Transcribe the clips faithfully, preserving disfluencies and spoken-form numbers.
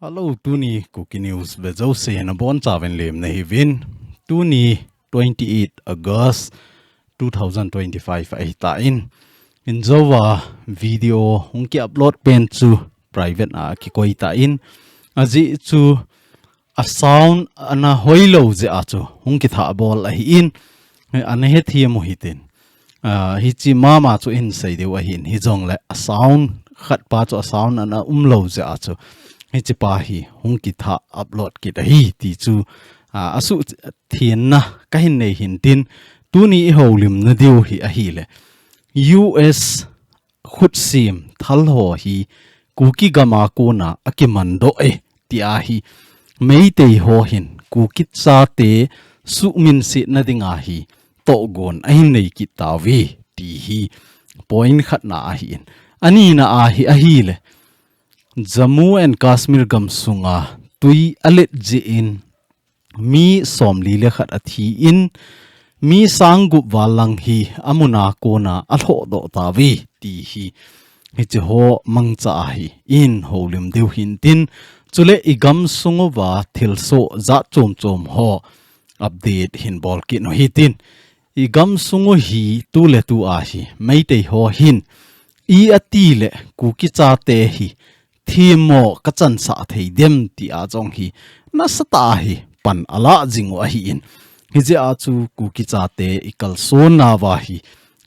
Hello, tuni Kuki News ve jouse nabonchauvin lemna hiuvin. Tuni twenty-eight August two thousand twenty-five ahitan. Injouva video hung ki upload pen chu private a kikoi tan. Ajeh chu a sound ana hoilou jeh a chu hung kithah bol ahin. Ana hethem u hitin. Ah, hiche mama chu ihin sei diu ahin, hijongle a sound khat pa chu a sound ana umlou jeh a chu hiche pa hi hung kithah upload kit ahi ti chu, ah, asuhthengna kahin nei hintin, tuni i houlimna diu hi ahile U S khutsem thal ho hi Kuki gam a kona akimandoh e, tia hi Meitei ho hin Kuki chate suhminsetna dinga hi tohgon ahin nei kit tauve, ti hi point khatna ahin. Anina a hi ahile, Jammu and Kashmir gamsunga tui alet jeh in mi somli le khat athin, mi sang gup val lang hi amun a kona alhohdoh tauve, ti hi hiche ho mangcha a hi ihin houlim diu hintin, chule i gamsung uva thilsoh jat chom chom ho update hin bol kit u hitin. I gamsung u hi tuletu a hi Meitei ho hin i ati le Kuki chate hi themmo kachansah thei dem tia jong hi nasatah a hi pan alah jing u ahin. Hijeh a chu Kuki chate i kalsonnauva hi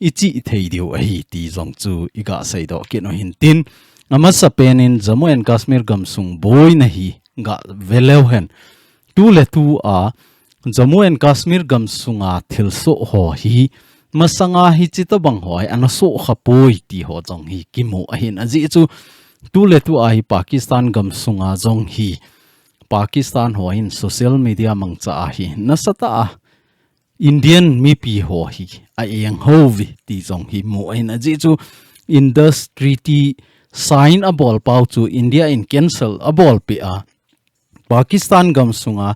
i chihthei diu ahi ti jong chu i gaseidoh kit u hintin. Amasapen in Jammu and Kashmir gamsung boina hi gave leu hen, tuletu a Jammu and Kashmir gamsunga thilsoh ho hi masanga hiche tobang ho hi ana soh khapoi ti ho jong hi kimu ahin, ajeh chu tuletu a hi Pakistan gamsunga jong hi Pakistan ho hin social media mangcha a hi nasatah a Indian mipi ho hi a-eng houve ti jong hi mu ahin, ajeh chu Indus Treaty sign abol pau chu India in cancel abol peh a, Pakistan gamsunga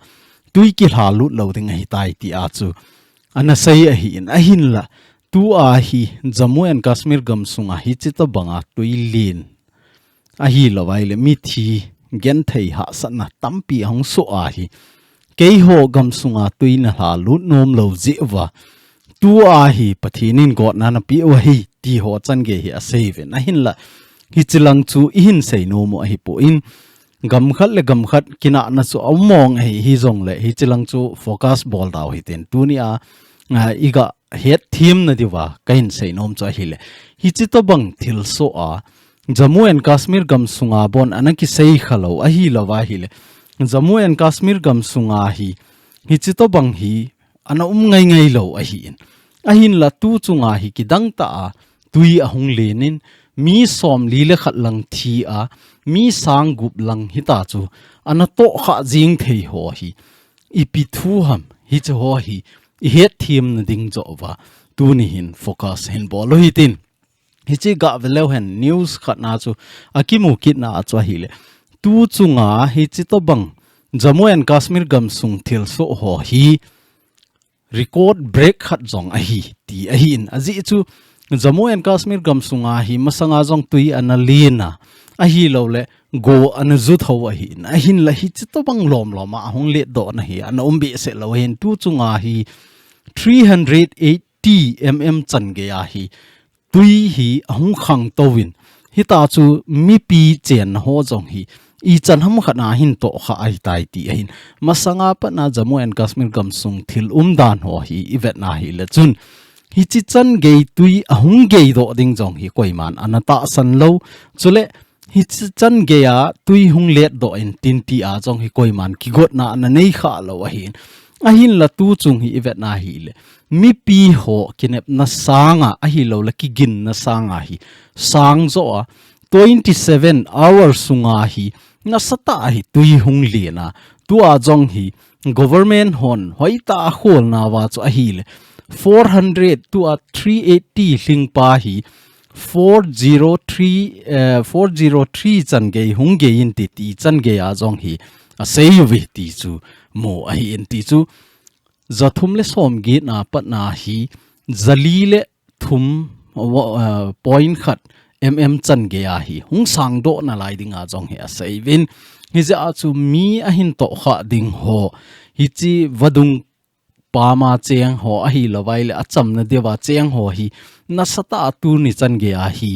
tui kilhalut lou ding ahitai tia chu ana sei ahin, ahinla tua hi Jammu and Kashmir gamsunga hiche tobanga tui len ahilou vaile mithi genthei hahsatna tampi ahung soh a hi, keiho gamsunga tui nalhalut nomlou jeh uva tua hi Pathen in gotna napeh u ahi ti ho changei hi aseiuvin, ahinla hiche lang chu ihin seinom u ahipon, gam khat le gam khat kinahna chu aum mong ahi, hijongle hiche lang chu focus bol tau hitin, tunia, ah, i gahetthemna diuva kahin seinom chu ahile, hiche tobang thilsoh a Jammu and Kashmir gamsunga bon ana kisei khalou ahilou va ahile, Jammu and Kashmir gamsunga hi hiche tobang hi ana um ngaingai lou ahin, ahinla tu chunga hi kidangtah a tui ahung len in, mi somli le khat lang thi a, mi sang gup lang hita chu ana tohkhah jeng thei ho hi ipi thu ham, hiche ho hi ihetthemna ding joh uva tuni hin focus hin bol u hitin. Hiche gave leu hen news khatna chu akimu kitna a chu ahile, tu chunga hiche tobang Jammu and Kashmir gamsung thilsoh ho hi record break khat jong ahi ti ahin, ajeh chu Jammu and Kashmir gamsunga hi masanga jong tui ana len a, ahiloule go ana ju tho ahin, ahinla hiche tobang lomlom a ahung letdohna hi ana um behseh lou ahin, tu chunga hi three hundred eighty mm changei a hi tui hi ahung khangtouvin, hita chu mipi chenna ho jong hi ichan hamkhat a hin tohkhah ahitai ti ahin, masanga patna Jammu and Kashmir gamsung thil umdan ho hi ivetna hile chun, hiche changei tui ahung geidoh ding jong hi koiman ana tahsan lou, chule hiche changei a tui hung letdoh intin tia jong hi koiman kigotna ana neikhah lou ahin, ahinla tu chung hi ivetna hile, mipi ho kinepna sanga ahiloule kiginna sanga hi sang joh a twenty seven hour sunga hi nasatah a hi tui hung len a, tua jong hi government hon hoitah a kholnauva chu ahile, four hundred, tua three eighty lhingpa hi four zero three, eh, four zero three changei hung gei inte ti changei a jong hi aseiuve ti chu mu ahin, ti chu jathum le somgetna patna hi jali le thum, ah, point khat mm changei a hi hung sangdoh nalai dinga jong hi aseiuvin, Hijeh a chu mi ahin tohkhah ding ho, hiche vadung pama cheng ho ahilou vaileh achamna diuva cheng ho hi nasatah a tuni chan geiya hi,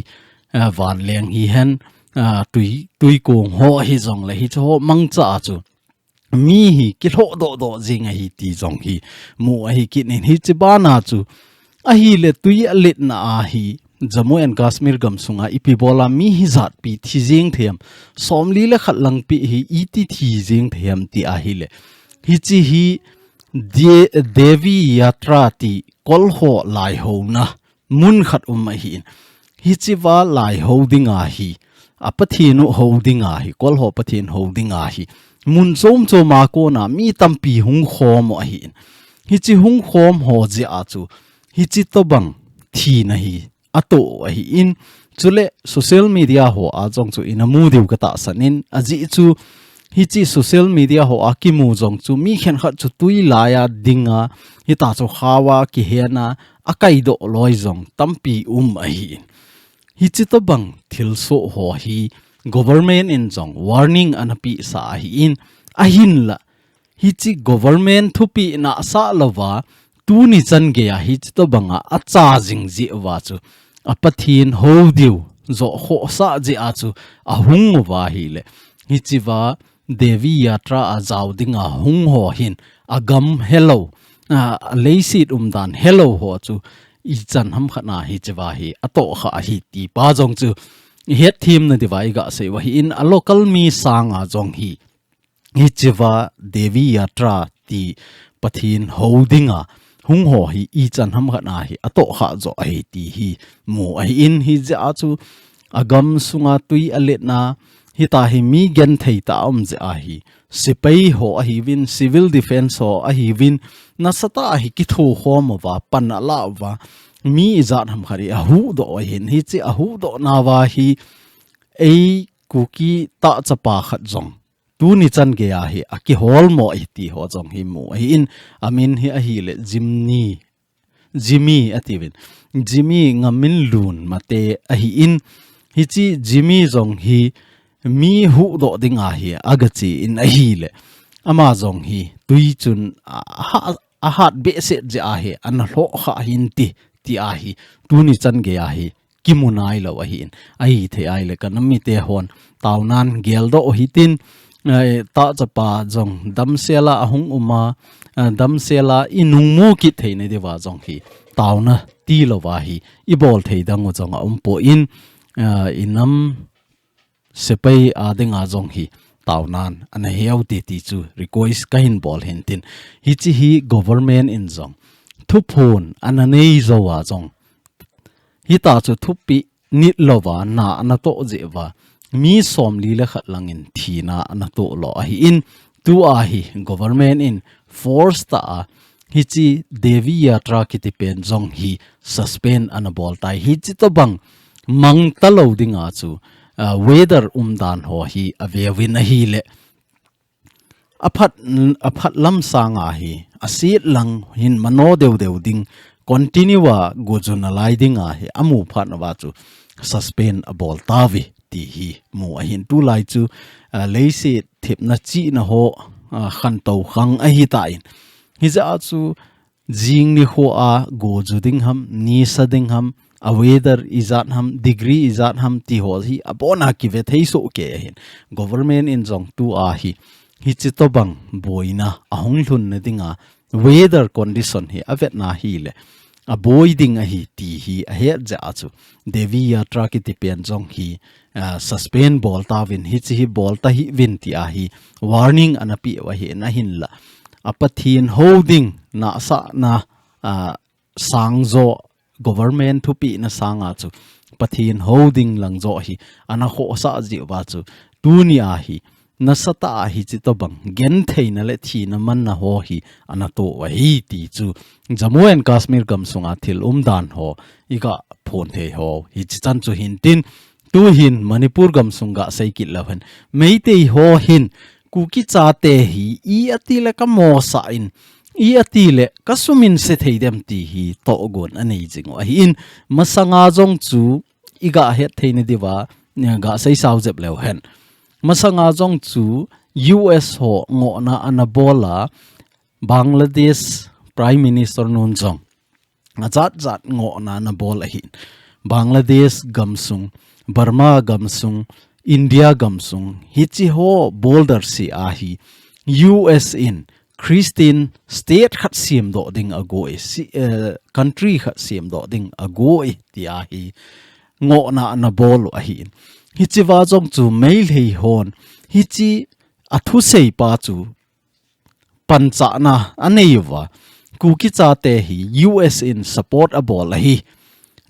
ah, vanleng hihen, ah, tui, tuikong ho hijongleh hiche ho mangcha a chu mi hi kilhoh dohdoh jing ahi ti jong hi mu ahi kit in, hiche bana chu ahileh tui aletna a hi Jammu and Kashmir gamsunga ipi bola mi hi ijatpi thi jeng thei ham, somli le khat langpi hi iti thi jeng thei ham ti ahileh, hiche hi De-, Devi Yatra ti kolho laihouna mun khat um ahin. Hichea laiho dinga hi, a Pathen u ho dinga hi, kolho Pathen ho dinga hi, mun chom choma kona mi tampi hung khom u ahin. Hiche hung khom ho jeh a chu, hiche tobang thina hi atoh u ahin. Chuleh social media hoa jong chu ina mu diu katahsan in, ajeh chu hiche social media hoa kimu jong chu mi khenkhat chu tui laiya dinga, hita chu khaova kihena, akaidoh loi jong tampi um ahin. Hiche tobang thilsoh ho hi government in jong warning ana pehsa ahin, ahinla hiche government thupeh nasah louva, tuni chan geiya hiche tobanga acha jing jeh uva chu, a Pathen ho diu joh khohsah jeh a chu ahung uva ahileh, hichea Devi Yatra a jao dinga hung ho hin, agam helou, a, a leiset umdan helou ho chu ichan ham khat a hichea hi atohkhah ahi ti pa jong chu ihet themna diuva iga sei u ahin, a local mi sanga jong hi hichea Devi Yatra ti Pathen ho dinga hung ho hi ichan ham khat a hi atohkhah joh ahi ti hi mu ahin, hijeh a chu agamsunga tui aletna, hita hi mi genthei tah a um jeh ahi. Sepai ho ahiuvin, civil defense ho ahiuvin, nasatah a hi kithokhom uva, pan ala uva, mi ijat ham khat hi ahuhdoh u ahin, hiche ahuhdoh nauva hi ei Kuki tah chapa khat jong tuni chan geiya hi akiholmo ahi ti ho jong hi mu ahin, amin hi ahileh Jimny, Jimmy atiuvin, Jimmy Ngaminlun Mate ahin, hiche Jimmy jong hi mi huhdoh dinga hi agache in ahileh, ama jong hi tui chun aha, ahat behseh jeh a hi ana lhohkhah hin ti, ti ahi, tuni chan geiya hi kimu nailou ahin, ahithei ahileh kanam mite hon taonan geldoh u hitin, eh, tah chapa jong damsela ahung uma, eh, damsela inung mu kit theina diuva jong hi taona tilouva hi ibol thei dang u jong aumpoi, eh, inam sepai a dinga jong hi taonan ana heu te ti chu request kahin bol hintin. Hiche hi government in jong thuphon ana nei jouva jong, hita chu thupeh nit louva na ana toh jeh uva, mi somli le khat langin thina ana toh lou ahin, tua hi government in force tah a hiche Devi Yatra kiti pen jong hi suspend ana bol tai. Hiche tobang mang talou dinga chu, ah, weather umdan ho hi aveuvin ahileh, aphat, aphat lam sanga hi aset lang hin mano deu deu ding, continue a go ju nalai dinga hi amu phat nauva chu suspend abol tauve ti hi mu ahin, tulai chu, ah, leiset thepna chihna ho, ah, khantou khang ahitan. Hijeh a chu jing nikho a go ju ding ham, nisa ding ham, a weather ijat ham, degree ijat ham ti ho hi abona kive thei soh kei ahin. Government in jong tua hi, hiche tobang boina ahung lhunna dinga weather condition hi avetna hileh aboi ding ahi ti hi ahet jeh a chu Devi Yatra kiti pen jong hi, ah, suspend bol tauvin, hiche hi bol tahih uvin tia hi warning ana peh u ahin, ahinla a Pathen ho ding nasahna, ah, sang joh, government thupehna sanga chu Pathen ho ding lang joh hi ana khohsah jeh uva chu tunia hi nasatah a hiche tobang gentheina le thina manna ho hi ana toh u ahi ti chu Jammu and Kashmir gamsunga thil umdan ho iga phon thei ho hiche chan chu hintin, tuhin Manipur gamsung gasei kit leu hen, Meitei ho hin Kuki chate hi i ati le kamosah in, i ati le kasuminse thei dem ti hi tohgon anei jing u ahin, masanga jong chu iga het theina diuva, eh, gasei sao jep leu hen. Masanga jong chu U S ho ngohna ana bol a, Bangladesh Prime Minister nun jong ajat jat ngohna ana bol ahin. Bangladesh gamsung, Burma gamsung, India gamsung, hichi ho border si ahi. U S in Christian state khat siam doh ding a go e, si, eh, country khat siam doh ding a go e, ti ahi. Ngohna ana bol u ahin. Hichi va jong chu Meitei hon hichi a thusei pa chu panchahna a nei uva, Kuki chate hi U S in support a bol ahi.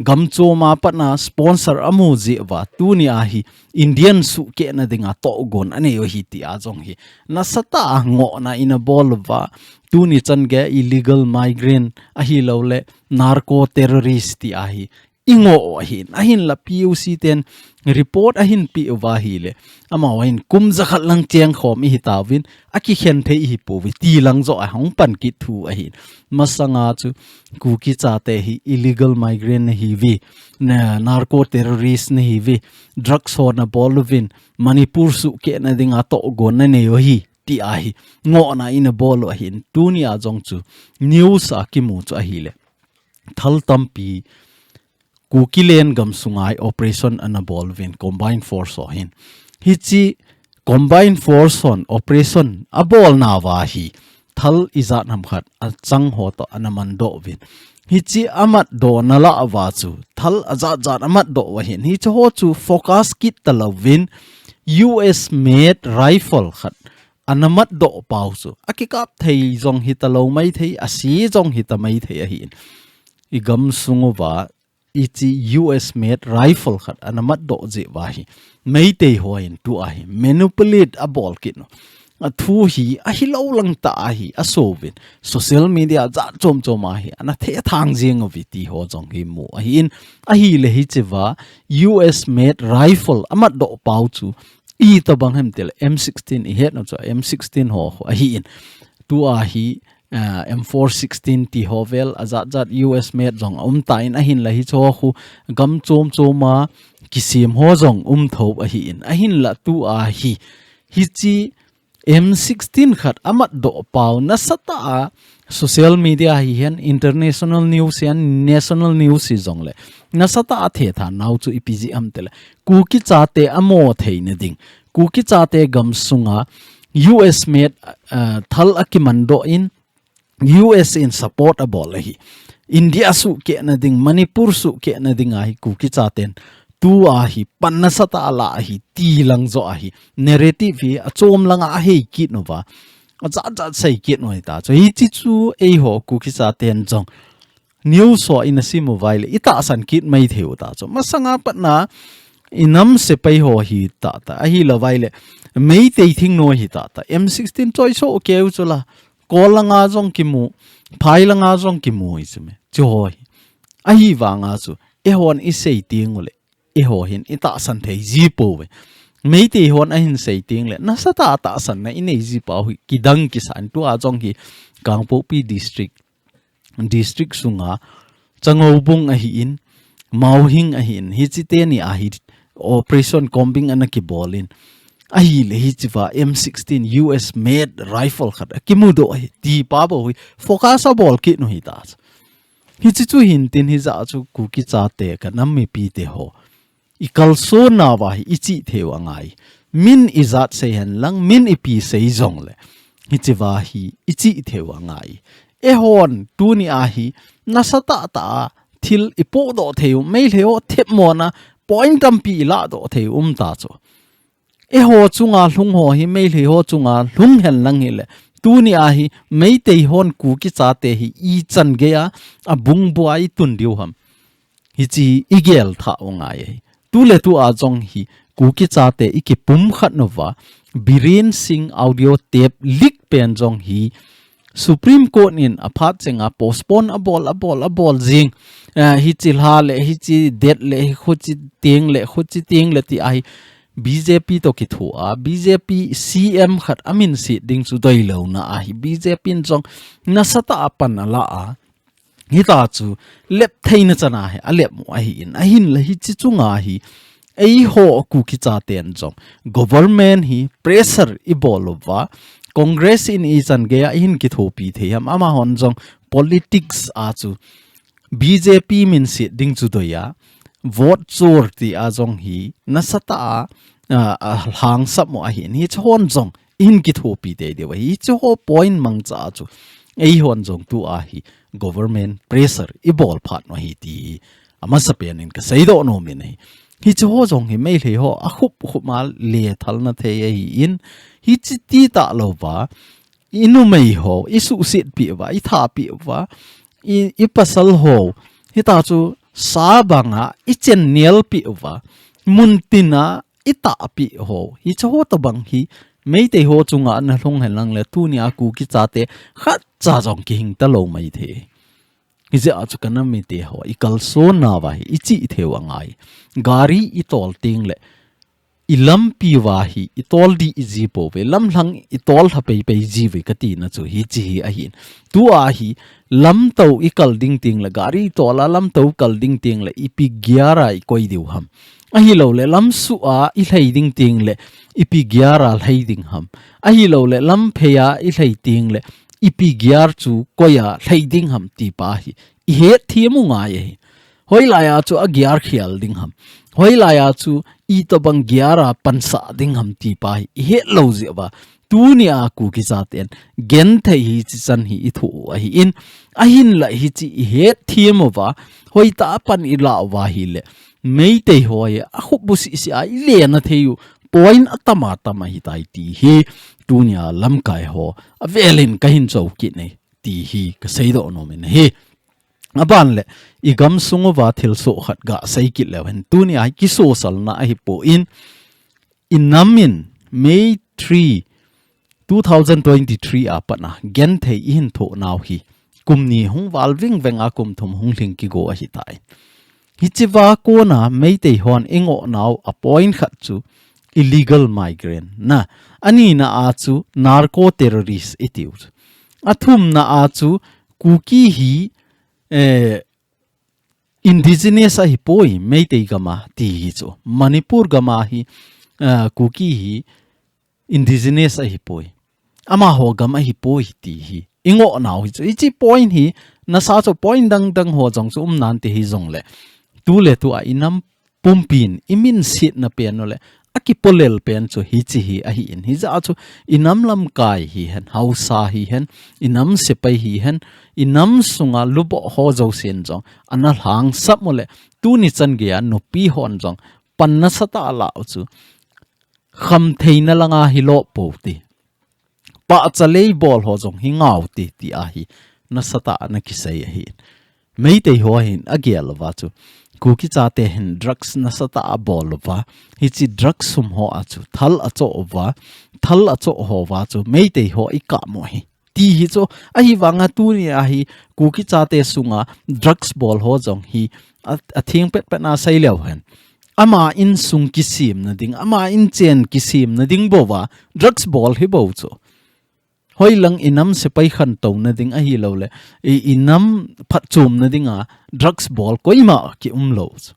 Gam chom a pat na sponsor a mu jeh uva, tuni a hi Indian suhkehna dinga tohgon a nei u ahi ti a jong hi nasatah a ngohna in a bol uva, tuni chan gei illegal migrant ahilou le narco terrorist ti a hi i ngoh u ahin, ahinla P U C ten report ahin pe uva ahile, amahon kum jakhat lang cheng khom i hi tauvin, a kikhen thei i hi pouve, ti lang joh a hung pan kit thu ahin. Masanga chu Kuki chate hi illegal migrant na hi uve, na, narco terrorist na hi uve, drugs ho na bol uvin, Manipur suhkehna dinga tohgon na nei u ahi, ti a hi ngohna in a bol u ahin, tuni a jong chu news a kimu chu ahile, thal tampi Kuki len gam sunga hi operation ana bol uvin Combined Force ho hin. Hichi Combined Force hon operation a bol nauva hi thal ijat ham khat a chang ho toh ana man doh uvin. Hichi a mat doh na lah uva chu thal ajat jat a mat doh u ahin. Hichi ho chu focus kit talouvin U S made rifle khat ana mat doh pau chu a kikap thei jong hi talou maithei, a si jong hi ta maithei ahin. I gam sung uva hichi U S made rifle khat ana mat doh jeh uva hi Meitei hon tu a hi manipulate a bol kit u. A thu hi ahilou lang tah a hi a so uvin. Social media jat chom chom a hi ana thethang jing uve ti ho jong hi mu ahin. Ahile hichi va U S made rifle a mat doh pau chu itobang ham tile M sixteen i het u chu M sixteen ho khu ahin. Tu a hi ah, M four sixteen ti ho vel, ajat jat U S made jong a um tan ahinla hichi ho khu gam chom chom a kisem ho jong um tho ahin. Ahinla tu a hi, hichi M sixteen khat a mat doh pau nasatah a social media hi hen, international news hi hen, national news hi jong le nasatah a thethan nau chu ipi jeh ham tile Kuki chate a mo theina ding, Kuki chate gam sunga U S made, ah, thal a kiman doh in, U S in support a bol ahi. India suhkehna ding, Manipur suhkehna ding a hi Kuki chaten tu a hi pan nasatah a la ahi ti lang joh a hi narrative hi a chom lang a hei kit uva, ajat jat sei kit u ahi ta chu. Hichi chu eiho Kuki chaten jong news ho in a sim uva ahile i tahsan kit maithei u ta chu. Masanga pat na i nam sepai ho hi tah tah, ahilou va ahile Meitei thingnoiya hi tah tah. M sixteen choi so keu chu la, Kol langa jong kimu, phai langa jong kimu hi chu me. Chu ho hi. Ahivanga chu, eihon i sei teng u le, eiho hin i tahsan thei ji pouve. Meitei hon ahin sei teng le, nasatah a tahsanna i nei ji pau hi, kidang kisa in tu a jong hi, Kangpokpi district, district sunga, Changoubung ahin, Mauhing ahin, hichi teni a hi, Operation Combing ana kibol in. Ahile hichi va M sixteen U S made rifle khat a kimu doh ahi, ti pa bou hi, focus a bol kit u ahi ta. Hichi chu hin tin hijeh a chu Kuki chate ka nam mipi te ho. I kalson nauva hi i chih thei u angai. Min ijat sei hen lang, min ipi sei jong le. Hichi va hi i chih thei u angai. Eihon tuni a hi nasatah tah a thil i pohdoh thei u, Meitei ho themmo na point tampi i ladoh thei u um ta chu. Eiho chunga lhung ho hi, Meitei ho chunga lhung hen lang hile. Tuni a hi, Meitei hon Kuki chate hi, i chan gei a, a bung bua i tun diu ham. Hichi i gel thah u ngai ahi. Tu le tu a jong hi, Kuki chate i kipumkhat nauva, Biren Singh audio tape leak pen jong hi, Supreme Court in a phat chenga postpone a bol, a bol, a bol jing. Eh, hichi lha le, hichi det le, hichi teng le, hichi teng le ti a hi B J P toh kithoa, B J P C M khat a min sit ding chu doilouna a hi, B J P in jong nasatah a pan a la a. Hita chu lep theina chan a hi, a lep mu ahin, ahinla hichi chunga hi, Eiho Kuki chaten jong government hi pressure ibol uva, Congress in ichan geiya ihin kithopi thei ham, amahon jong politics a chu B J P minset ding chu doiya, vote chor tia jong hi nasatah a, a, a lhangsap mo ahin, hichehon jong ihin kithopi tei diu ahi. Hicheho point mangcha chu eihon jong tua hi government pressure ibol phat u ahi ti hi amasapen in kaseidoh nom in ahi. Hicheho jong hi Meitei ho akhup khup ma lethalna thei ahin, hiche ti talou va, inumei ho isuhset peh uva, ithah peh uva, i, ipasal ho, hita chu sa banga ichennel peh uva, muntina itahpeh ho, hicheho tobang hi Meitei ho chunga nalhung henlang le tunia Kuki chate khatcha jong kihing talou maithei. Hijeh a chu kanam mite ho, ikalsonna uva hi ichihthei u angai. Gari itol teng le ilampi uva hi itol dih ji pouve, lamlhang itol lha peipei jiuve katina chu hiche hi ahin. Tua hi lamtou ikal ding teng le, gari itol a lamtou kal ding teng le ipi gear a ikoi diu ham? Ahilou le lamsuh a ilhai ding teng le ipi gear a lhai ding ham? Ahilou le lamphei a ilhai teng le ipi gear chu koi a lhai ding ham ti pa hi ihet them u ngai ahi. Hoilai a chu a gear khel ding ham? Hoilai a chu itobang gear a pansah ding ham ti pa hi ihet lou jeh uva, tunia Kuki chaten genthei hiche chan hi ithoh u ahin, ahinla hiche ihet them uva, hoitah a pan ilah uva ahile Meitei ho hi akhup bu sisi a ilena thei u point atam atam ahitai ti hi tunia lamkai ho avel in kahin jou kit e ti hi kaseidoh nom in ahi. Aban le, igamsung uva thilsoh khat gasei kit leu hen, tunia hi kisosalna ahipon, inam in May three, two thousand twenty-three a pat a genthei ihin thoh nau hi kum ni hung val vingveng a kum thum hung lhing kigo ahitai. Hichea kona Meitei hon ingoh nau a point khat chu illegal migrant na, anina a chu narco terrorist itiu chu, athumna a chu Kuki hi, eh, indigenous ahipoi Meitei gam a ti hi chu, Manipur gam a hi, eh, Kuki hi indigenous ahipoi, amaho gam ahipoi ti hi ingoh nau hi chu. Hiche point hi nasa chu point dang dang ho jong chu um nante hijongle, tuletua inam pumpin iminsetna pen u le akipolel pen chu hiche hi ahin. Hijeh a chu inam lamkai hihen, haosa hihen, inam sepai hihen, inam sunga luboh ho jousen jong ana lhangsap u le, tuni chan geiya nupi hon jong pan nasatah a lah u chu khamtheina langa hi lop pou te, pahcha lei bol ho jong hi ngau te, tia hi nasatah a ana kisei ahi. Meitei ho hin agel uva chu, Kuki chate hin drugs nasatah a abol uva, hiche drugs sum ho a chu thal achoh uva, thal achoh ho uva chu Meitei ho ikap mo hi ti hi chu. Ahivanga tunia hi Kuki chate sunga drugs bol ho jong hi a, atheng petpet na sei leu hen, ama insung kisemna ding, ama inchen kisemna ding bouva drugs bol hi bou chu. Hoilang inam sepai khantouna ding ahilou le, i, inam phatchomna dinga drugs bol koima kium lou chu.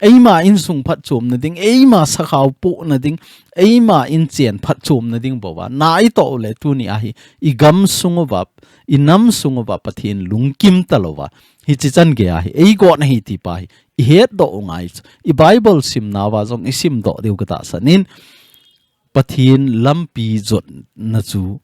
Eima insung phatchomna ding, eima sakhao pohna ding, eima inchen phatchomna ding bouva na itoh u le, tunia hi igamsung uva, inam sung uva Pathen lungkim talouva, hiche chan geiya hi eigot ahi ti pa hi ihetdoh u ngai chu. I Bible simnauva jong isimdoh diu katahsan in, Pathen lampi jotna chu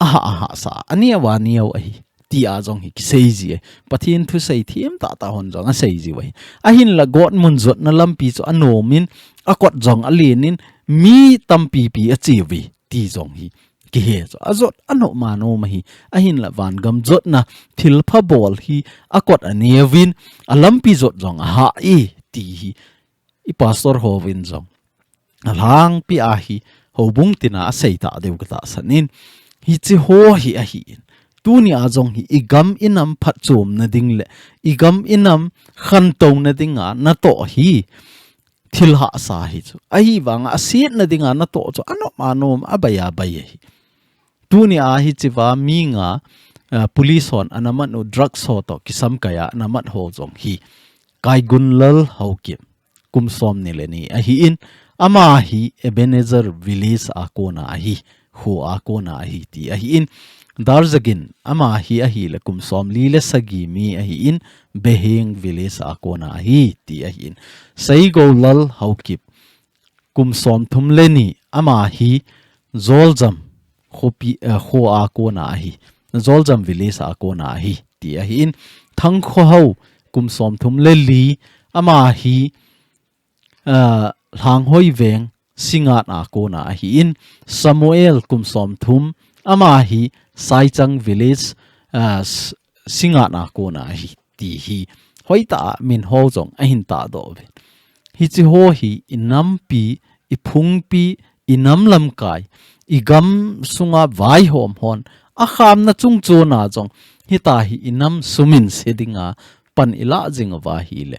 ahah ahahsa, aneo aneo ahi, tia jong hi kisei ji ahi. Pathen thusei themtah tah hon jong asei jiu ahi. Ahinla gotmun jotna lampi chu anom in, akot jong alen in, mi tampipi ache uve ti jong hi kihe chu. Ajot anom anom ahi. Ahinla vangam jotna thilpha bol hi akot aneuvin, alampi jot jong ahah e ti hi i pastor hovin jong alhangpia hi houbung tina aseitah diu katahsan in, hiche ho hi ahin. Tunia jong hi igam inam phatchomna ding le igam inam khantouna dinga natoh hi thil hahsa hi chu. Ahivanga asetna dinga natoh chu anom anom, abai abai ahi. Tunia hichea mi nga, ah, police hon ana mat u drugs ho toh kisamkaiya ana mat ho jong hi Kaigunlal Haokip, kum som ni le ni ahi in, ama hi Ebenezer village a kona ahi, kho a kona ahi ti ahi in, Darzagin ama hi ahi le kum som li le sagi mi ahi in, Behing village a kona ahi ti ahi in, Seigoulal Haokip kum som thum le ni ama hi Zoljam khopi, eh, kho a kona ahi, Zoljam village a kona ahi ti ahi in, Thangkhohao kum som thum le li ama hi ah, Lhanghoi veng Singngat a kona ahi in, Samuel kum som thum ama hi Saichang village, ah, S-, Singngat a kona ahi ti hi hoitah a min ho jong ahin tahdoh uve. Hichi ho hi i nampi, i phungpi, i nam lamkai, i gam sunga vaihom hon akhamna chungchona jong hitia hi i nam sum in se dinga pan i lah jing uva ahile,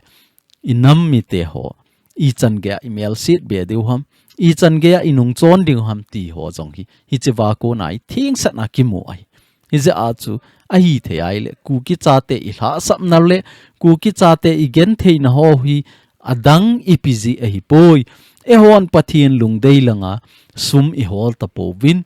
i nam mite ho ichan geiya i melset be diu ham, ichan geiya i nungchon diu ham ti ho jong hi, hichi va kona i thengsel a kimu ahi. Hijeh a chu ahi thei ahile, Kuki chate i lhahsamna le Kuki chate i gentheina ho hi adang ipi jeh ahipoi. Eihon Pathen lungdei langa sum i hol tapouvin,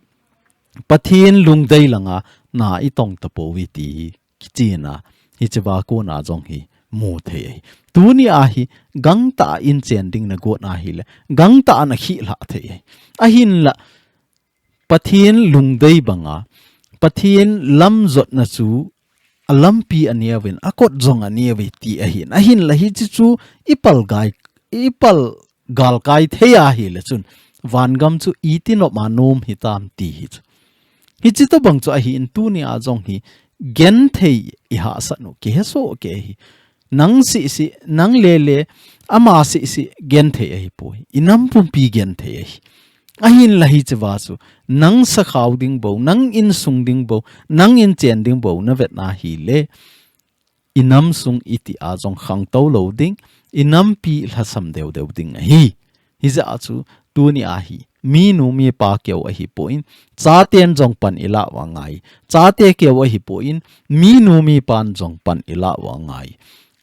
Pathen lungdei langa na i tong tapouve ti hi kichen a, hichi va kona jong hi mu thei ahi. Tuni a hi gangtah a in chen ding na got ahile, gangtah a na khih lhah thei ahi. Ahinla, Pathen lungdei banga, Pathen lam jotna chu a lampi anei uvin, a kot jong anei uve ti ahin. Ahinla hichi chu i pal gai, i pal galkai thei ahile chun, vangam chu iti nop a nom hitam ti hi chu. Hichi tobang chu ahi in tuni a jong hi genthei i hahsat u kihe soh kei hi. Nang sisi, nang lele, ama sisi genthei ahipoi. I nam pumpi genthei ahi. Ahinla hichi va chu, nang sakhao ding bou, nang insung ding bou, nang in chen ding bou, na vet ahile, i nam sung iti a jong khangtou lou ding, i nampi lhasam deu deu ding ahi. Hijeh a chu, tuni a hi, minu mipa keu ahipoi, chaten jong pan i lah u angai. Chate keu ahipoi, minu mipan jong pan i lah u angai.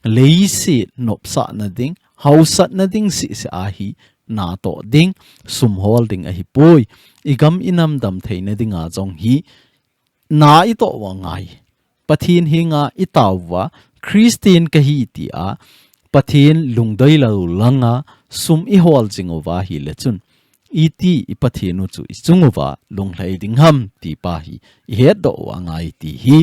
Leiset nopsahna ding, hausatna ding sisi a hi, na toh ding, sum hol ding ahipoi. I gam i nam dam theina dinga jong hi, na i toh u angai. Pathen henga i tao uva, Christian kahi tia, Pathen lungdei lou langa sum i hol jing uva ahile chun, iti i Pathen u chu i chung uva lunglhai ding ham ti pa hi i hetdoh u angai ti hi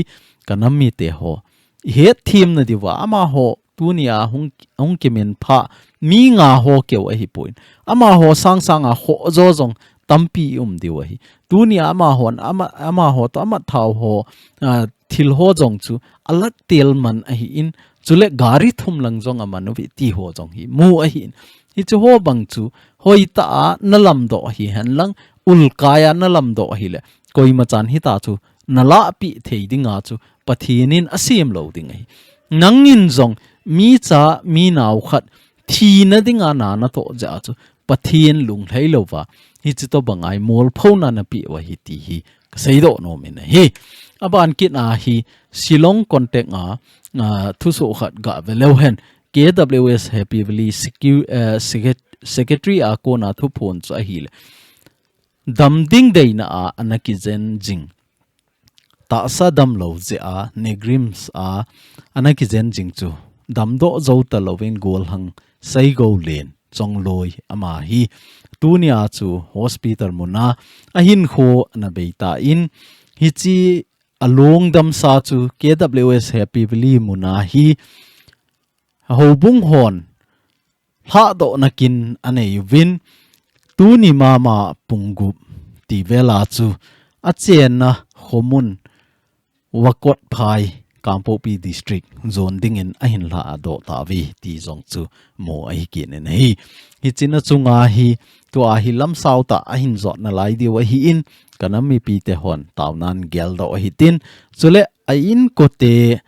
ka nam mite ho i hetthem na diuva, amaho tuni a hung, hung kimin pha mi nga ho keu ahipoi. Amaho sangsang a ho jo jong tampi i um diu ahi. Tuni a amahon, ama, amaho toh amat thao ho, ah, thil ho jong chu a lat tel man ahi in, chule gari thum lang jong aman uve ti ho jong hi mu ahi in. Hichi ho bang chu hoitah a na lamdoh ahi henlang, ulkai a na lamdoh ahile, koima chan hitia chu na lahpeh thei dinga chu Pathen in asem lou ding ahi. Nangin jong mi cha, mi nao khat thina dinga na na toh jeh a chu Pathen lunglhai louva, hichi tobang a hi molphona na peh u ahi ti hi ka seidoh nom in ahi. Aban kit a hi Shillong context a, ah, thusoh khat ga ve leu hen. K W S Happy Valley secu-, eh, secret-, secretary a kona thuphon chu ahile, dam ding deina a ana kijen jing, tahsa damlou jeh a, NEIGRIHMS a ana kijen jing chu, damdoh jou talouvin golhang Seigolen Chongloi ama hi tuni a chu hospital muna ahinkho ana beitan, hichi a lungdamsa chu K W S Happy Valley muna hi houbung hon lhahdohna kin anei uvin, tuni mama pung gup ti vela chu achenna khomun Wakotphai, Kangpokpi District jon dingin ahin lhahdoh tauve ti jong chu mu ahi kit in ahi. Hichea chunga hi tua hi lamsao tah ahin jot nalai diu ahi in, ka nam mipite hon taonan geldoh ahi tin, chule a inkote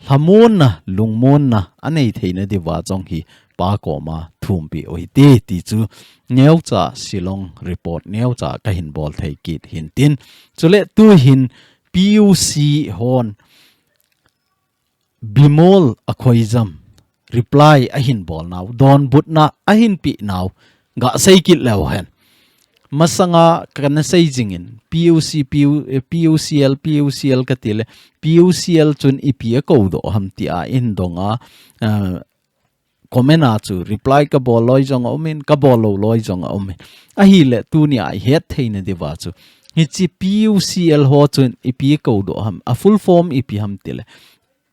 lhamonna, lungmonna anei theina diuva jong hi pa koma thumpeh u hite ti chu neocha Shillong report neocha kahin bol thei kit hin tin. Chule tuhin P U C hon Bimol Akoijam reply ahin bolnau, donbutna ahin penau, gasei kit leu hen. Masanga kana sei jingin, P U C, P U, eh, P U C L, P U C L kati le, P U C L chun ipi akou doh ham tia in donga, eh, comment a chu reply kabol loi jong aumin, kabol lou loi jong aumin. Ahile tunia ihet theina diuva chu, hiche P U C L ho chun ipi akou doh ham, a full form ipi ham tile,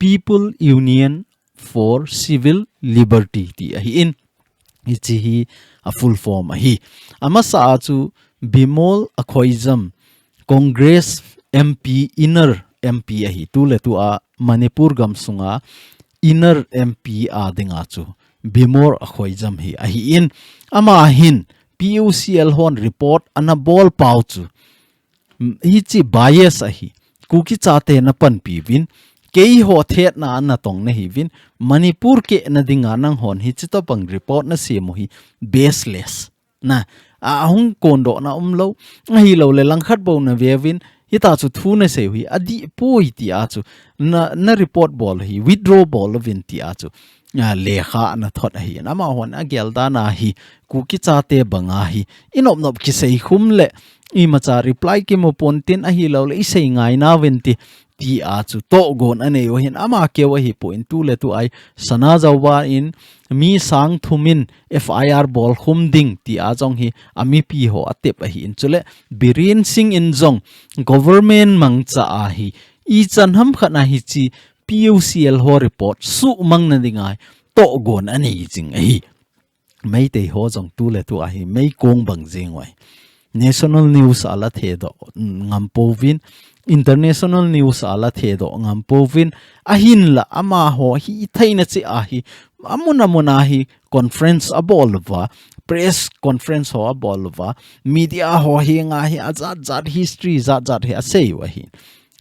People Union for Civil Liberty ti ahin. Hiche hi a full form ahi. Amasa a chu Bimol Akoijam, Congress M P, Inner M P ahi. Tuletua Manipur gamsunga Inner M P a dinga chu Bimol Akoijam hi ahin. Ama hin P U C L hon report ana bol pau chu, hiche bias ahi. Kuki chate napanpi uvin, keiho thetna a natong nahiuvin, Manipur kehna dinga nanghon hiche tobang report nasem u hi baseless. Na, a, ahung kondohna umlou, ahilouleh langkhat bou naveuvin, hita chu thu nasei u hi adih poi tia chu, na, na report bol u hi withdraw bol uvin tia chu, a, lekha ana thot ahin. Amahon agel dan a hi, Kuki chate banga hi, inop nop kisei khum le, imacha reply kimu pontin ahilouleh, isei ngai nauvin ti, tia chu tohgon anei u ahin, ama keu ahipon tuletua hi, Sana Zauba in mi sang thum in F I R bol khum ding tia jong hi, amipi ho atep ahin. Chule, Biren Singh in jong government mangcha a hi, ichan hamkhat a hiche P U C L ho report suhmang na dinga hi, tohgon anei jing ahi. Meitei ho jong tuletua hi meikong bang jeng uve. National news a la thedoh ngam pouvin, international news a la thedoh ngam pouvin, ahinla amaho hitheina cheh a hi, amun amun a hi conference abol uva, press conference ho abol uva, media ho henga hi ajat jat history jat jat hi asei u ahin.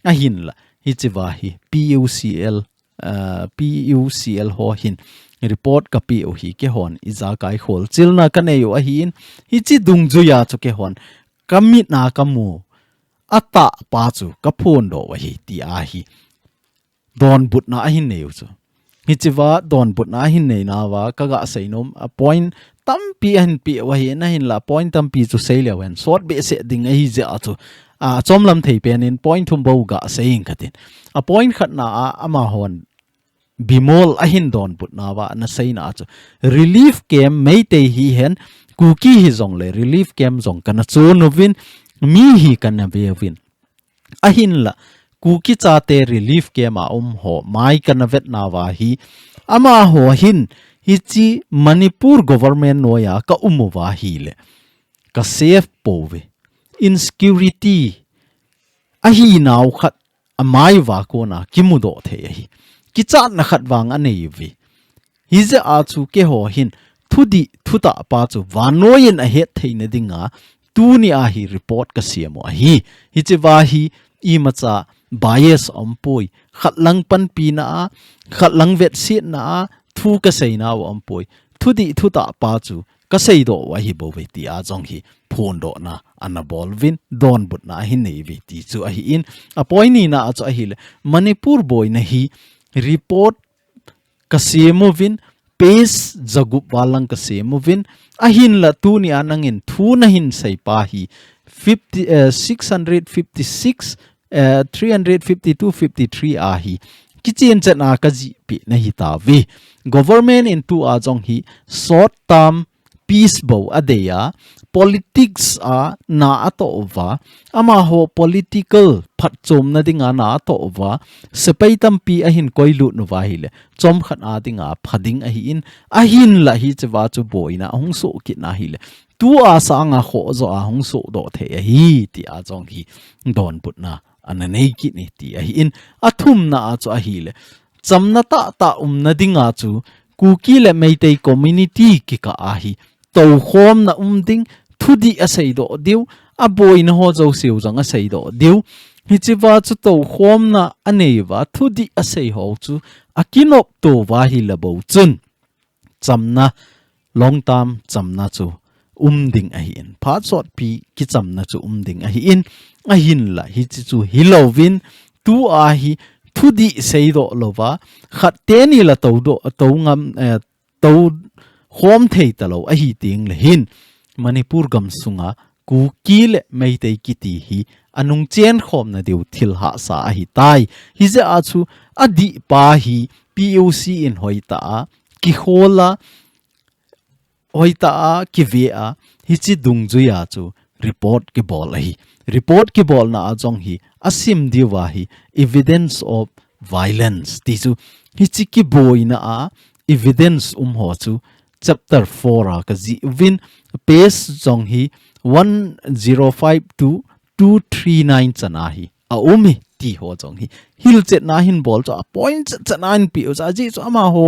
Ahinla, hichea hi P U C L, ah, P U C L ho hin report kapeh u hi keihon ijakai kholchilna kanei u ahin, hiche dungjuia chu keihon kamit a kamu, atahpa chu kaphondoh u ahi, tia hi donbutna ahin nei u chu. Hichea donbutna ahin neinauva kaga seinom a point tampi ahin peh u ahin, ahinla point tampi chu seileu hen sot behseh ding ahi jeh a chu, a, chomlam thei pen in point thum bou gasei inge katin. A point khatna a amahon Bimol ahin donbutnauva ana seina a chu, relief camp Meitei hihen, Kuki hijongle relief camp jong kana chon uvin, mi hi kana ve uvin. Ahinla, Kuki chate relief camp a um ho mai kana vetnauva hi, amaho hin hiche Manipur government noiya ka um uva ahile, ka safe pouve. Insecurity ahinau khat amai uva kona kimudoh thei ahi. Kichatna khat vang anei uve. Hijeh a chu keiho hin thudih thutahpa chu vannoi in ahet theina dinga tunia hi report kasem u ahi. Hichea hi imacha bias aumpoi. Khatlang panpina a, khatlang vetsetna a thu kaseinau aumpoi. Thudih thutahpa chu kaseidoh u ahi bouve tia jong hi phondohna ana bol uvin, donbutna ahin nei uve ti chu ahin. A point nina a chu ahile, Manipur boina hi report kasem uvin, page jagup val lang kasem uvin, ahinla tunia nangin thu nahin seipa hi fifty, eh, six hundred fifty-six, eh, three hundred fifty-two, fifty-three a hi kichen chetna kajihpeh na hitauve. Government in tua jong hi short term peace bou adei a, politics a na atoh uva, amaho political phatchomna dinga na atoh uva, sepai tampi ahin koilut uva ahile, chomkhat a dinga pha ding ahin, ahinla hichea chu boina ahung soh kit na ahile, tua sanga khoh joh a hung sohdoh thei ahi, tia jong hi donbutna ana nei kit e ti ahin, athumna a chu ahile, chamna tahtah umna dinga chu Kuki le Meitei community kikah a hi toukhomna um ding, thudih aseidoh diu, aboina ho jouseu jong aseidoh diu. Hichea chu toukhomna anei uva, thudih asei ho chu akinopto uva ahile bou chun, chamna, long term chamna chu um ding ahin, phat sotpi kichamna chu um ding ahin, ahinla hiche chu hilouvin, tua hi thudih seidoh louva, khat teni la toudoh, tou ngam, eh, tou khom thei talou ahi teng le hin, Manipur gam sunga Kuki le Meitei kiti hi anung chen khomna diu thil hahsa ahi tai. Hijeh a chu adih pa hi P U C in hoitah a, kikhol a, hoitah a, kive a, hichi dungjui a chu report kibol ahi. Report kibolna a jong hi asim diuva hi evidence of violence ti chu hichi kiboina a evidence um ho chu chapter four a kajih uvin, page jong hi one zero five two two three nine chan a hi aum e ti ho jong hi hilchetna hin bol chu a point chetchet a hin peh u chu ajeh chu amaho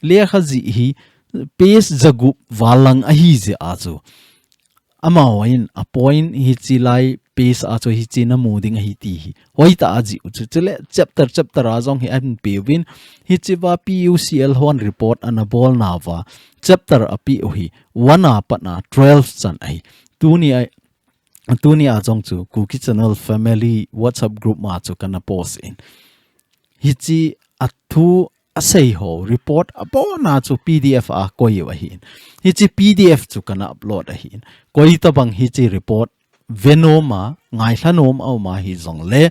lekha jih hi page jagup val lang ahi jeh a chu amaho hin a point hichi lai page a chu hichi namu ding ahi ti hi hoitah a jih u chu, chule chapter chapter a jong hi ahin pe uvin, hichi va P U C L hon report ana bolna uva chapter apeh u hi one a pat a twelve chan ahi. Tuni a, tuni a jong chu Kuki Channel Family WhatsApp group ma chu kana post in. Hichi a thu asei ho report abona chu P D F a koi u ahin. Hichi P D F chu kana upload ahin. Koi tabang hichi report ve nom a, ngailha nom a um ahi jong le,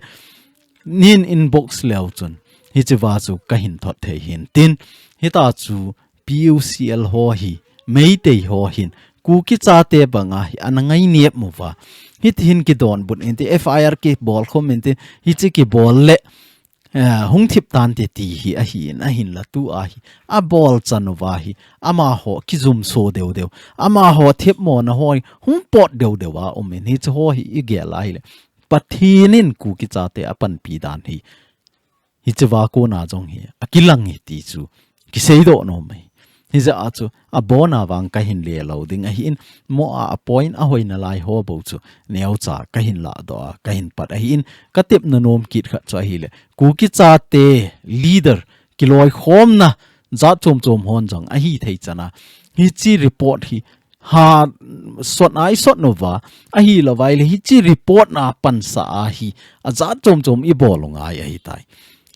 nin inbox leu chun hichi va chu kahin thot thei hin tin, hita chu P U C L ho hi, Meitei ho hin, Kuki chate banga hi ana ngainep uva. Hiti hin kidonbut in tin, F I R kibol khum in tin, hichi kibol le, eh, hung thip tante ti hi ahin, ahinla tu a hi abol chan uva hi amaho kijumso deu deu, amaho themmo na ho hi hung pot deu deu a um in, hichi ho hi igel a hile Pathen in Kuki chate apanpi dan hi hichi va kona jong hi akilang e ti chu kiseidoh nom e. Hijeh a chu abona vang kahin le lou ding ahin, mo a, a point ahoina lai ho bou chu neocha kahin lahdoh a, kahin pat ahin, katepna nom kit khat chu ahile, Kuki chate leader kiloikhomna jat chom chom hon jong ahi thei chan a, hichi report hi ha sot a isot uva, ahilouva ile hichi report na pansa a hi ajat chom chom ibol u ngai ahi tai.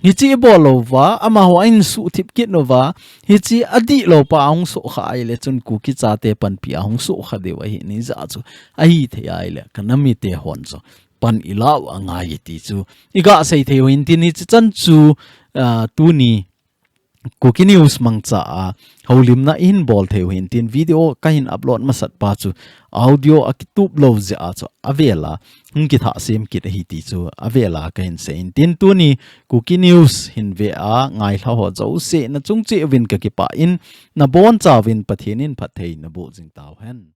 Hichi ibol uva, amaho ahin suhthip kit uva, hichi adih lou pa ahung sohkha a ile chun Kuki chate panpi ahung sohkha deu ahi, hijeh a chu ahi thei a ile kana mite hon chu pan ilah u angai ti chu iga sei thei u hin tin, hichi chan chu, ah, tuni Kuki News mangcha a houlimna ihin bol thei u hin tin, video kahin upload masat pa chu audio akitup lou jeh a chu avel a hung kithah sem kit ahi ti chu avel a kahin sei in tin, tuni Kuki News hin ve a ngailha ho jouse na chung cheh uvin kakipah in, nabonchauvin Pathen in phatthei naboh jing tauhen.